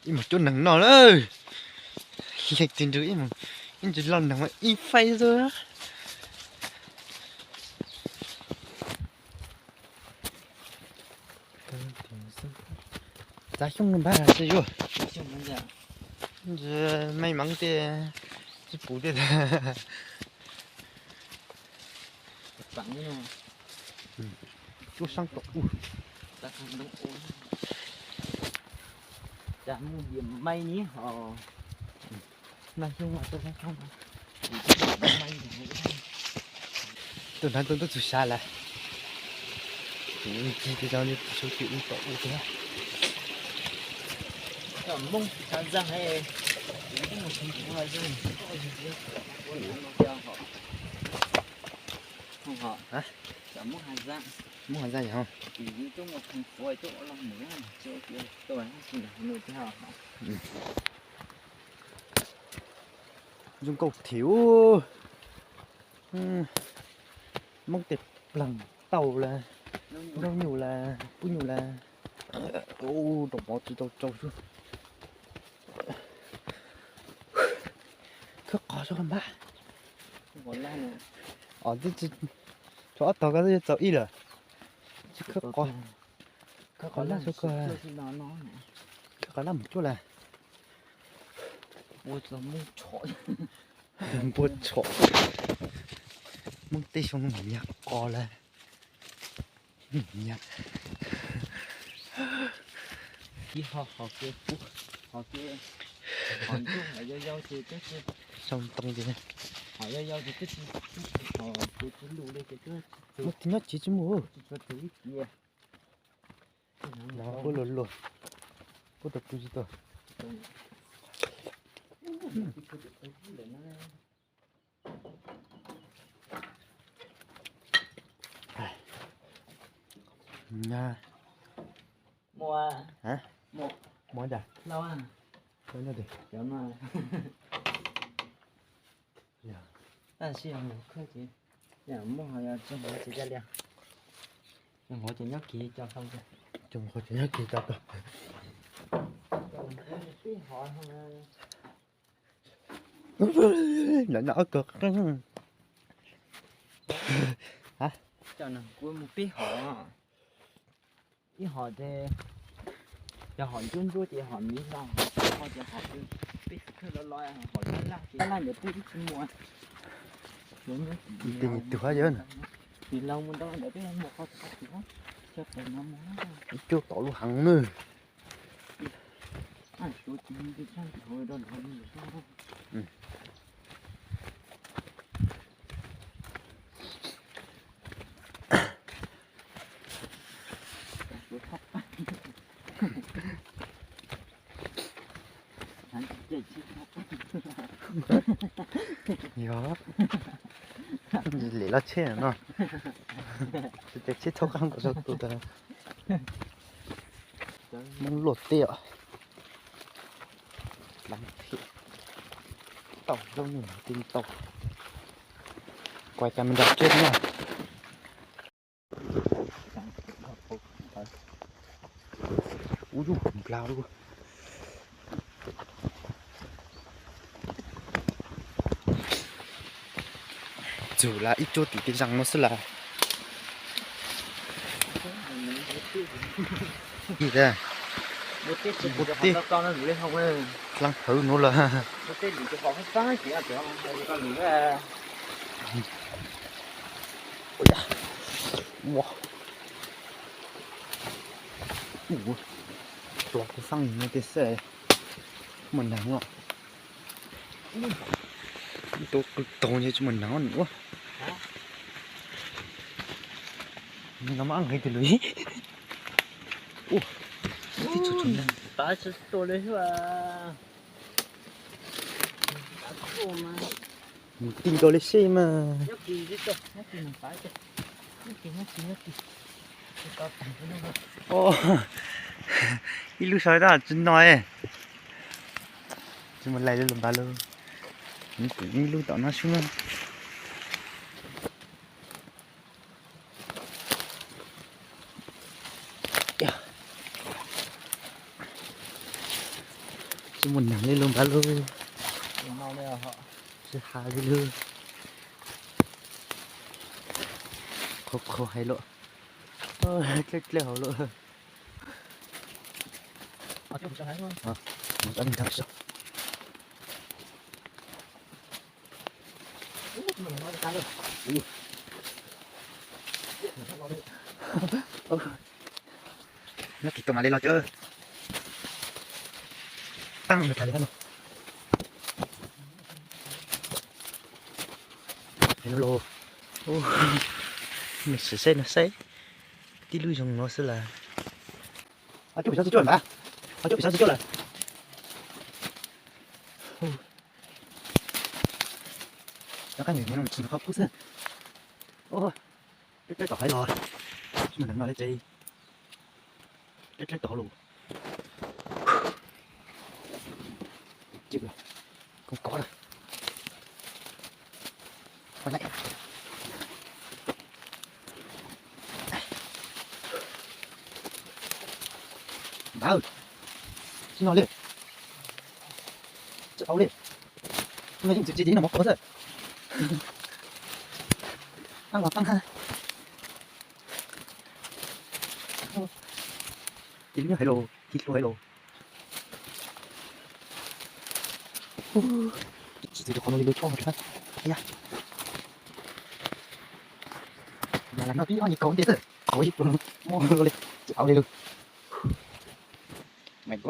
Ib mus cuab neeg noj lawm. Leej twg nrug ib mus, ib ntsis loj neeg mas ib faib xwb. Txav xyoob npab xwb yuav. May mov tej tsis pum tej. Cuab sab tom ub. Cas mus diam may ni ho. Tuaj nrad tuaj ntub txug sab lawm. Tus ub ci tis zoo li tus saub ci ub tom ub thiab. Hmoob Hav Zaaj, Hmoob Hav Zaaj yog. Zoo nkauj thiab. Hmoob tej plaag tauj lawm, zaub nyuj lawm, pub nyuj lawm. Rau mov tsis tau tsau xwb. Khawb qos sab npab. Os, tshuav ob tog koj twb yuav txaus ib lawm. Tsis khawb qos, khawb qos laj sab koj, khawb qos laj mus cuaj lawm. Npua tshom. Hmoob tej xyoo nyag qos lawm. Nyag. Ib ho, ho kev pub, ho kev, ho ntsuj, ho yau yau ces twb tsis, sau ntoo ces, ho yau yau ces twb tsis, twb tsis, ho kev tsis lus li ces twb tsis, muaj tus nyob tsis tsis muaj. Tsis tshua tus ib cia. Los puab luag luag, puab tau pw tsis tau. Mus, mus cas, mus, mus, tab sis yog mus khawb ces, yog muaj ho yog tsis mus ces ca li, yog mus ces nyob kiag co tau, yog mus ces nyob kiag co tau. Lawv noj ob kawg qeej. Cov neeg kuv mus peb hom, ib hom ces cov hom ntsuab ntsuab ces hom miv los, hom ces hom peb xwm khawb los los, hom laj laj ces laj ntawd peb twb tsis muaj. Tus hab yawg, tus laus mus ntau ntawd peb muaj qhov txog tus, cov pem no mus, ib cuab tom lub heev nawb. Yog, lim laj tsheb no, tsheb thaub qab nkaus saum tus tas. Hmoob luaj teb os. Dlaab thiab, tau zaub nyuj tej tau. Kuas cas me nrag tseb no. Ub, nplag lug. Txug lawm ib cuab tim tej zaaj no xwb lawm. Ib teb, dlaab hawv nuav lawm. Ua, los kuv xaab no tej xwb, muaj naag os. Tua qw taug ntshe tsis muaj naag ua. No mas nqis tus lug. Ua, tib tug tug neeg. Mus ti nkaus li seb mas. Ib lub sau tab tsis no, tsis muaj lais li lawm npawg lauj. Ib lub tom no sub na. Tsis muaj neeg li lub npab lub, tsis has li lub, qhuav qhuav hais lus, dleb dleb hauv lus. Nyob kis tau mas li los cov tag tham li no. Los, nws saib saib no saib, tib lub zoo no xwb las. Ob cuj pim xab tsis cuaj lawm, ob cuj pim xab tsis cuaj lawm. Rov qab nyuam qhuav pub xwb. Dleb dleb tom hauv los, tsis muaj neeg no li ces dleb dleb tom hauv los. Kov kov lawm. Npawg, tsis no li, tsis tau li. Yeej txwv tsis tiv no mov kov xwb. Ab los pab, tiv lub hais los, tiv hluas hais los. Tsis txwv qhov no li lub tshuaj no. Yam no pib ob nyuag kaus ntiag xwb, kaus ib pluag muaj li, tsis tau li lawm. Maiv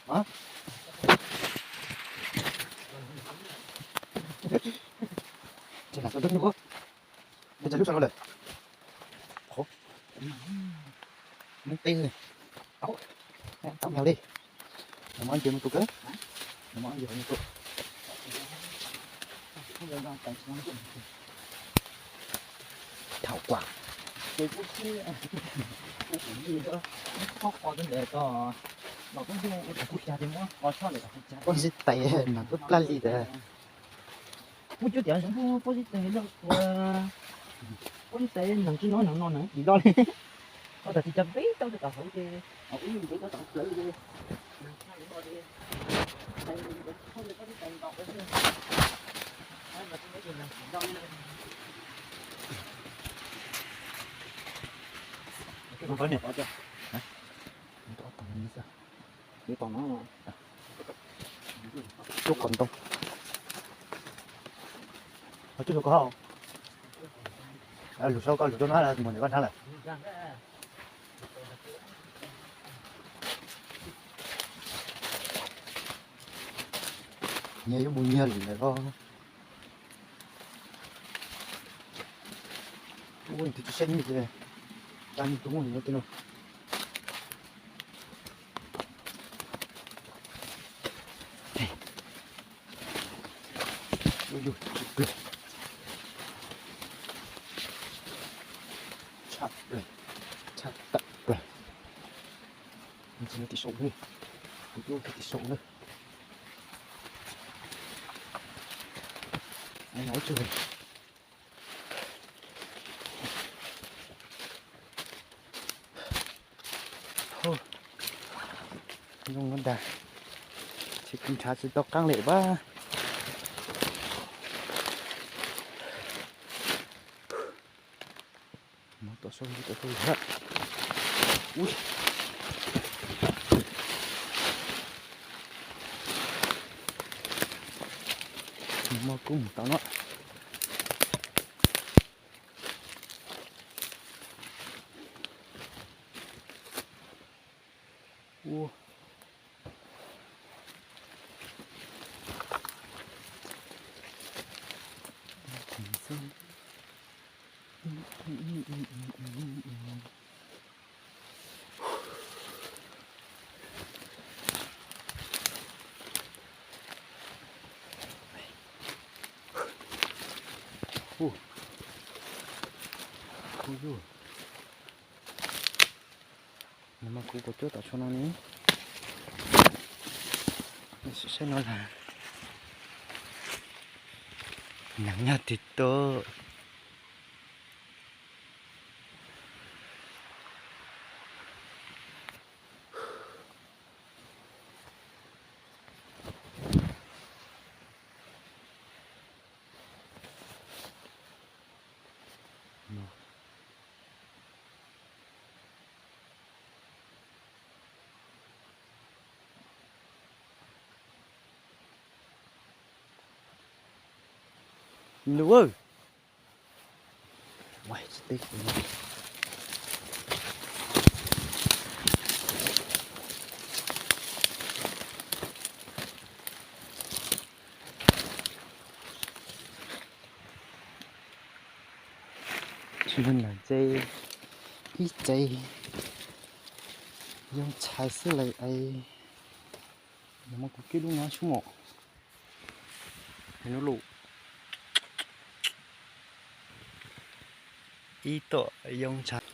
Vab. Ces lam tau dub nyuj, ces lub sab no lawm. Muab teb, tau, tau mèo li. Nws muab ntsia mus tus kawg, nws muab ntsia mus tus. Thaum kuam, pob zeb tais mas twb plaj li ntawd. Kuv cov tias pob zeb tais, pob zeb tais neeg tsis noj neeg no neeg tsis noj li. Koj tas tsis cov peb tau rau tom hauv ces, Lub qos ntoo. Lub qos hauv. Lus sau koj lus rau no mus ntawm koj hnab lawm. Nyias yuav mus nyias li ntawm ko. Ua tus tsis saib nyuj ces, tsa nyuj tus muaj nyuj tej no. Tshaj plaws, tshaj tawm plaws. Tim saum, tim saum na. Zoo no ntag, tsis kheev ntshav tsis tau qeeb li pab. Tom sau, tom sau hab. Ub, nag hmo kuj mus tau no. Ua, Nag hmo kuv puas cuab tom tshuaj no ne. Saib no las, neeg nyob twg tuaj. Nus, tsis ntawd ces ib txhais yoo txhais xwb lawm es, nws muab kuv kib lub no sub mom. Lub lus ib tuam yoo txhais.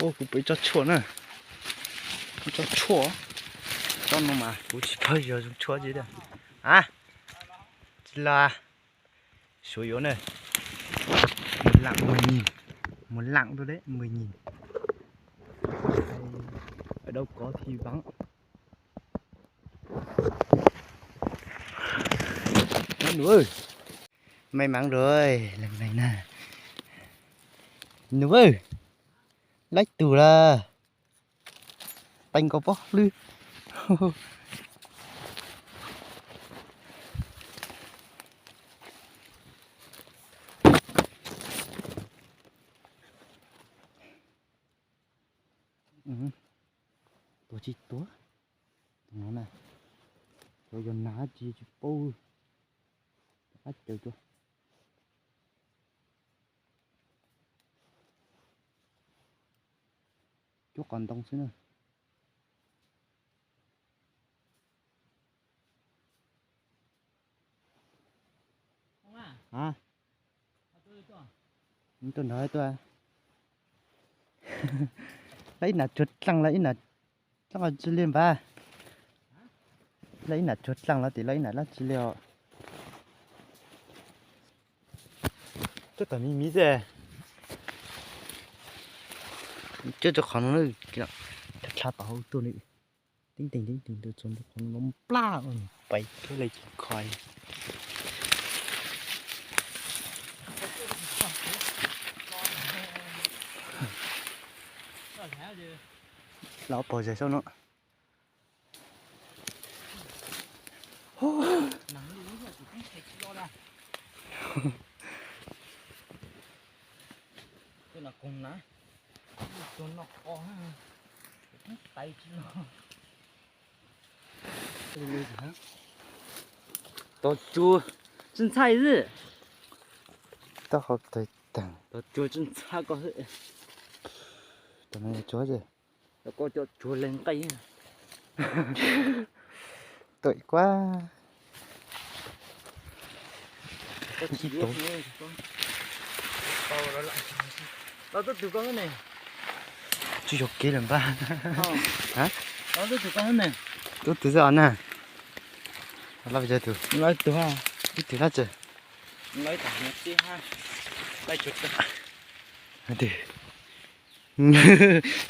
Ua kuv peb tsob tshuaj na, tsob tshuaj, tsob no mas kuv tsis paub yog zoo tshuaj tsi tiag. A, tsis los, suav yuav na, mus laj mus nyim, mus laj rau deb mus nyim. Ở đâu có thì vắng. Nus, may mắn rồi, lần này nè. Nus, laib tus lawm. Teeb nkaus pob hlwb. Tuag tsis tuag. Tus no na, cov yog nag tsis tsis paub. Qab caws tuaj. Cuab qos ntoo xwb na. A, tuaj nrog tuaj. Lawv ib nam tsuag dlaaj los ib nam dlaaj tsi li npab. Lawv ib nam tsuag dlaaj los tim lawv ib nam dlaaj tsi li os. Coj tom miv miv xwb. Coj rau qhov no, dlha tom hauv tuaj li. Teeb teeg teeb teeg rau txog qhov no plab, pais thiab li tsis kho. Los pog zais saum no. Tom tsuas tsi ntxhab xwb. Taub hau tawg tag. Tom tsuas tsi ntxhab koj xwb. Tom no tsuas xwb. Koj cov tsuas leeg nqaij. Tuaj kuab. Los tub twg koj xwb ne? Tsis yog kev lawm npab. Los tub twg koj xwb ne? Tub twg xwb os na? Lab tus, lab tus, ib tug lab tsi?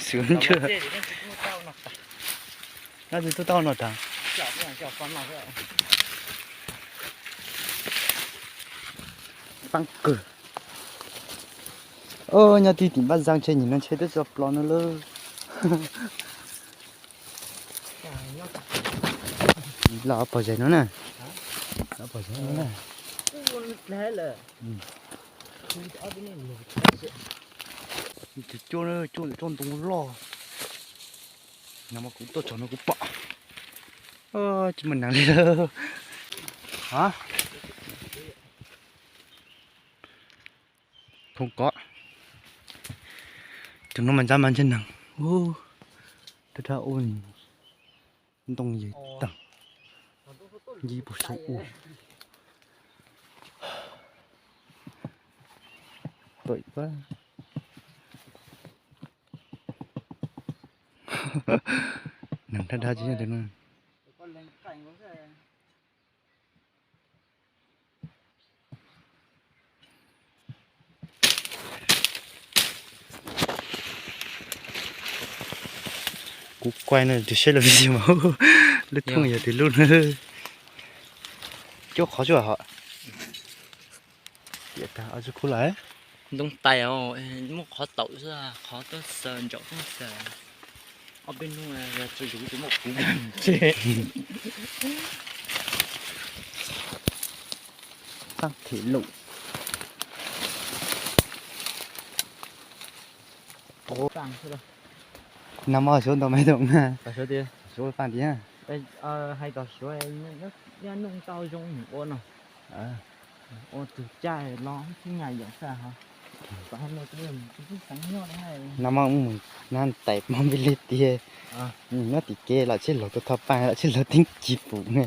Xwv ntsuag. Lab tus tub tau no tas. Paab kawg. Nyob tib tim Npab Zag ntshe nyim no ntshe twb tsis plos no lawm. Los pog zais no na. Los pog zais no na. Tus cuaj, cuaj ntoo loj. No mas kuv tuaj txog no kuv pom. Tsis muaj neeg li lawm. Thoob koj. Tus no mas ntsab mas ntshe neeg. Ub, rab ub ntoo yawg tag. Yib puas saum ub. Tuam pab. Neeg dab dab tsis nyob ntawm no. Kuv kuaj no tus saib lub video mas lub thooj yog tus lub na. Cuab qhov tsuag hos. Tiam tag ob tug khub lawm. Ntoo tais os, muaj qhov taum xwb, qhov tuaj xaws ntsaum tuaj xaws. Ob peb hnub yog tsis zuv ces muab puv. Tag thim lum. Nag hmo suav ntau me toom na. Suav paj tias hais kom suav nyob noj ntau zoo ua no. Ua tus caj los tib nyam yeem xaj ho. Nag hmo mus na tais hmo npij li tiag. Nyob tim kev los tsis laug tuaj thauj paj los tsis laug teeb ci pum ne.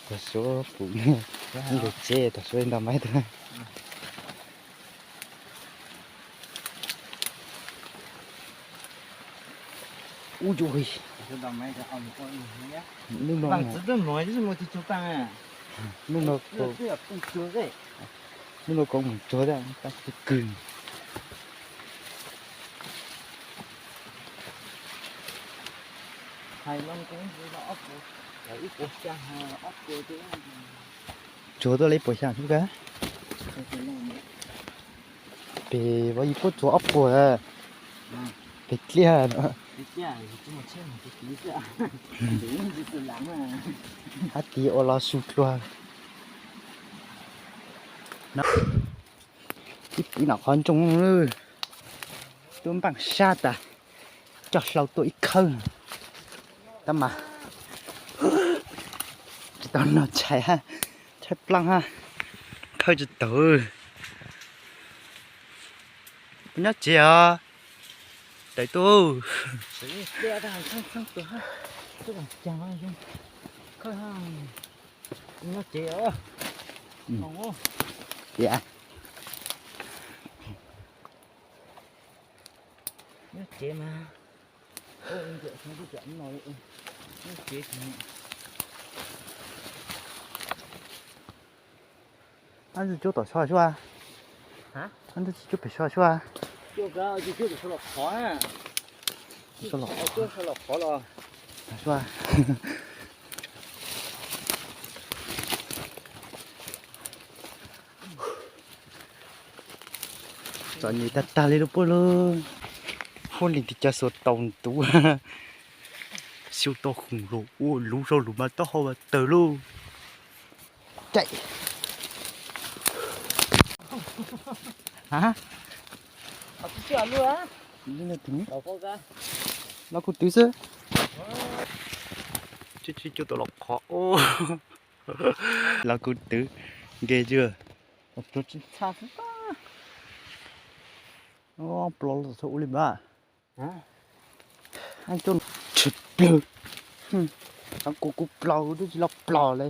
Tog suav pum ne. Nkag tsev tog suav ntau me toom. Ub yuj, hnub no, hnub no, hnub no kuv mus tsuag thiab tab sis kws. Tsuag tuaj li puas xya xwb ka. Pem vauv yim puab tsuag ob puas. Pem dliaj. Hab tis ua los su dlua. Ib pim nom qhov ntsoog, tub npaaj sab tas, coj hlau tuaj ib khawb. Tab mas tsis tau noj tshais hab, tshaib plab hab, khawb tsis taus. Puas nyob tsev os? Tawm tuaj. Nyob tsev os. Tias nyob tsev mas, nyob tsev. Ab ntxwg cuab tom so sua. Ab ntxwg cuab pem so sua. Sua. Txom nyem tag tag li lauj puab lauj. Huab leej twg cov xuas tau ntuv. Xyuv tau khoom los ua luv sau lus mas taub hau mas tawg lauj. Los kuv twv xwb. Tsis tsis cuab tau los qhov. Los kuv twv nkees zog. Plos los txog ua li mas. Tshwm plawg. Kuv kuv plos kuv twb tsis los plos li.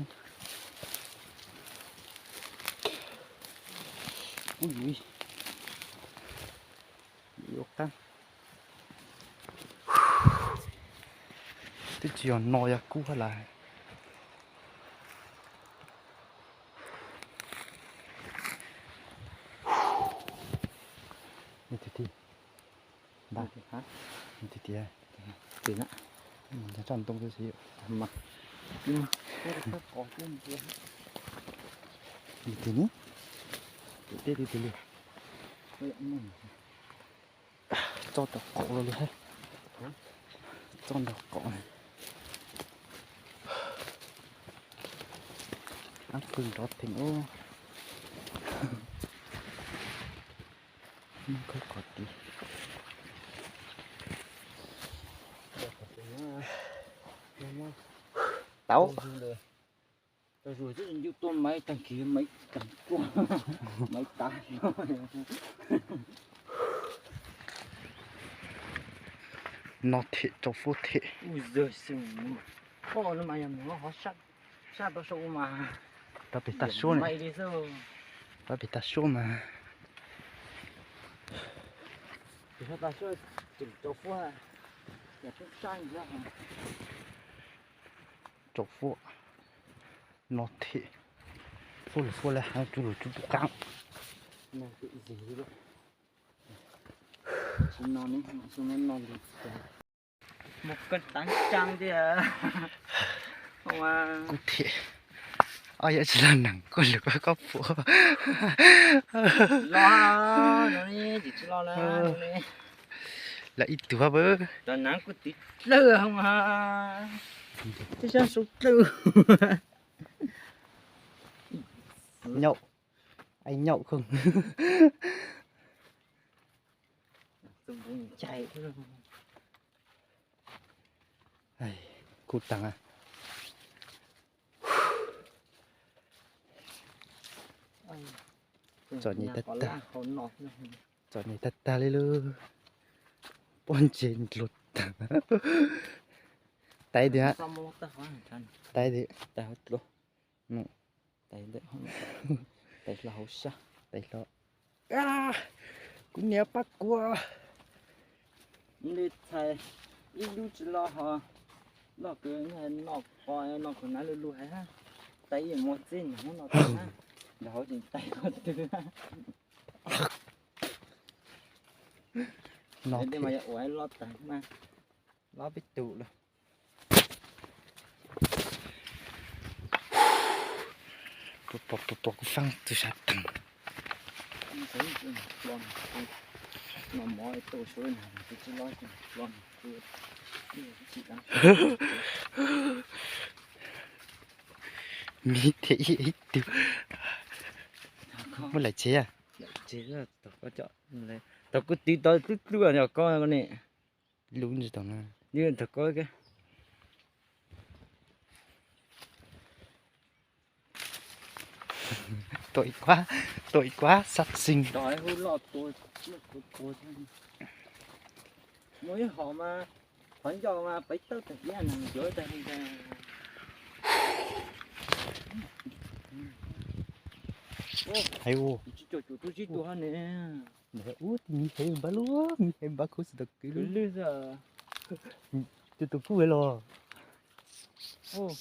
Ub yuv, yuav qab. Twb tsis yog no yog kub hab las. Nws tiag tiag. Nws tiag tiag. Nws tiag ntoo xwb. Nws tiag ni. Tso rau qaum los li hab. Tso nrog qaum. Ab pw nrov theem ub. Muab khawb qhov tid. Tau. Ncu tuaj maiv tag kis maiv tas kuaj, maiv tas. No them tsaus fuab them. Pab pem tag suab na. Pab pem tag suab mas. Tsaus fuab. No them. Fuab lug fuab le hab, cub lug cub tub qaab. Kub them. Ob yam tsis los nees kuj lug koj koj puam. Los no ne, tsis tsis los na. Los ib tug hab. Los nees kuj twv dlawg hoo ha. Twb sab sub dlawg. Nyaum, ai nyaum khoom. Kuj taag. Txom nyem tag tag, txom nyem tag tag li lub pob ntseg dlua taag. Tais tias, tais tias, tais hlo hauv sab, tais hlo. Kuv niam pab kuas. Li txhais ib lub tsis los ho, noj kws noj qos noj kws nav lug lug hais hab, tais ib mos txib nyob no tag hab, nrog hauv tseem tais qhov twg. No tej mas yog ua loj tag mas, loj peb tug lawm. Pom kuv faab tug sab teeg. Miv thiab ib tug. Muaj lawm tsev. Thaum kuv twv tau twb dlua yog koj ne. Lub ntsis tau na. Thaum koj Tuaj ib kuab, tuaj ib kuab sab xeeg. Muaj ib hom mas qhov ncauj mas peb tawb tag ib neeg yuav tag. Hais ua, tsis tau cuam tub zib tua ne. Ub, miv heev npab lub, miv heev npab khub xwb tau kwv lub. Tus tus kuj los. Ub,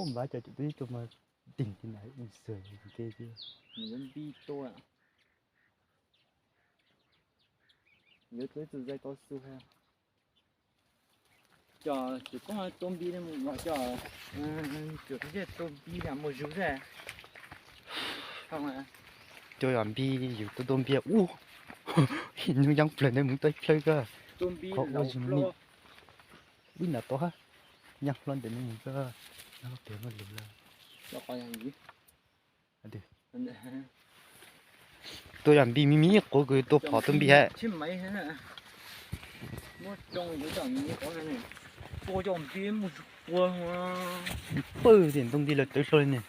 npab cov cuam tub zib tua mas tig ti na xwb ke. Yuav npib tua. Yuav tua ib tug zais tau xu ha. Cov tsis koob tua npib ne mus los cov, cov tub zeb tua npib na mus zug xwb. Cov yog npib yus tua tua npib ub. Nyuj yeeb plawg ntawd mus tua ib plawg koj. Qhov ua zog li. Ub, nram tod hab. Yeej hlo ntawm no mus koj. Nyob tias muaj lus lawm. Tua yog npib miv miv quav kws tua phom tua npib hab. Pawg tim ntoo nti lawv tawv hlo li ne.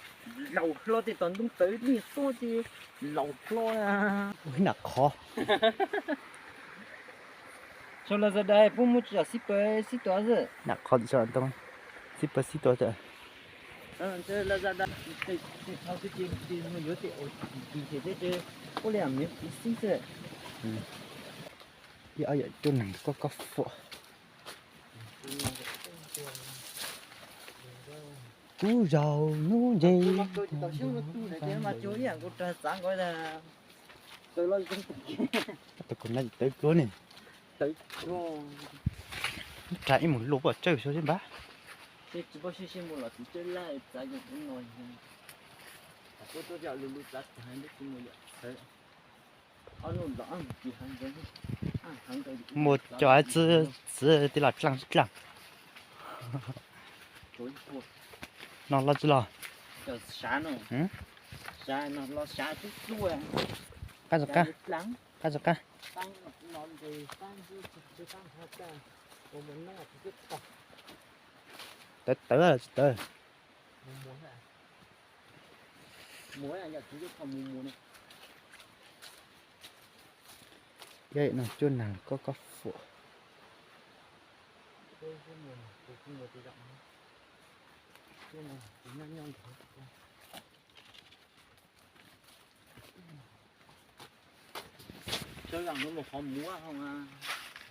Laus hlo tej tom ntoo tawv nej tuaj ces laus hlo. Ua ib nam qhov. Sau Lazada puab muab tsis yom xib pawg xib tuav xwb. Nam qhov tim sau ntoo xib pawg xib tuav tas. Lazada, ua li miv xib xwb. Ib ob yam cuaj nees koj koj fuam. Kub zaug nub nce. Tus kuv na tawv pluav ne. Ib mus luaj pom tsawg xwb npab. Muaj cov txwv txwv tij los dlaaj dlaaj. No los tsis los? Qab tsis qab? Qab tsis qab? Tawv tawv los tsis tawv? Ib no cuaj nees koj koj fuam.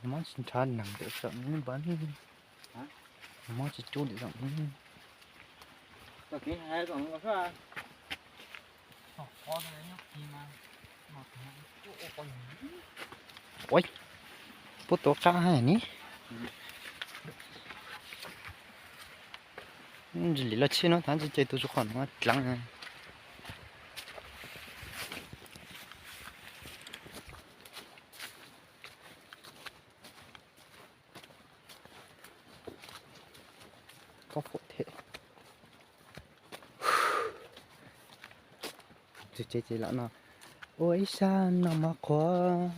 Mob tsis nrhav nees ntawm saum npab. Mob tsis cub ntawm saum. Ua, puab tuav qab hab ni. Ntsis li los tsheb no tab sis ces tus tsis qhov no dlaab. Koj fam thiab. Tus tsev ces lam no ua ib sab no mov qhuav.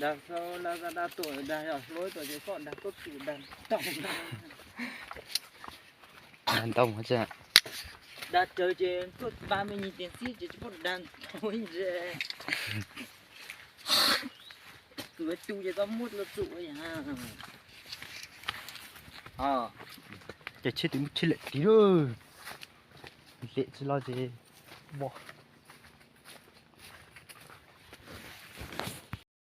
Dag xaus los dag tuaj, dag yog hluas tuaj ces koj dag tuaj tus dag ntau. Dag ntau, dag rawv ces tuaj ba me nyuag tias xib ces tsis paub dag ntau ntse. Tus tu ces tau muab los txum yam. Ces tsheb tim muab tsheb lem tim lawm. Lem tsis los ces vos.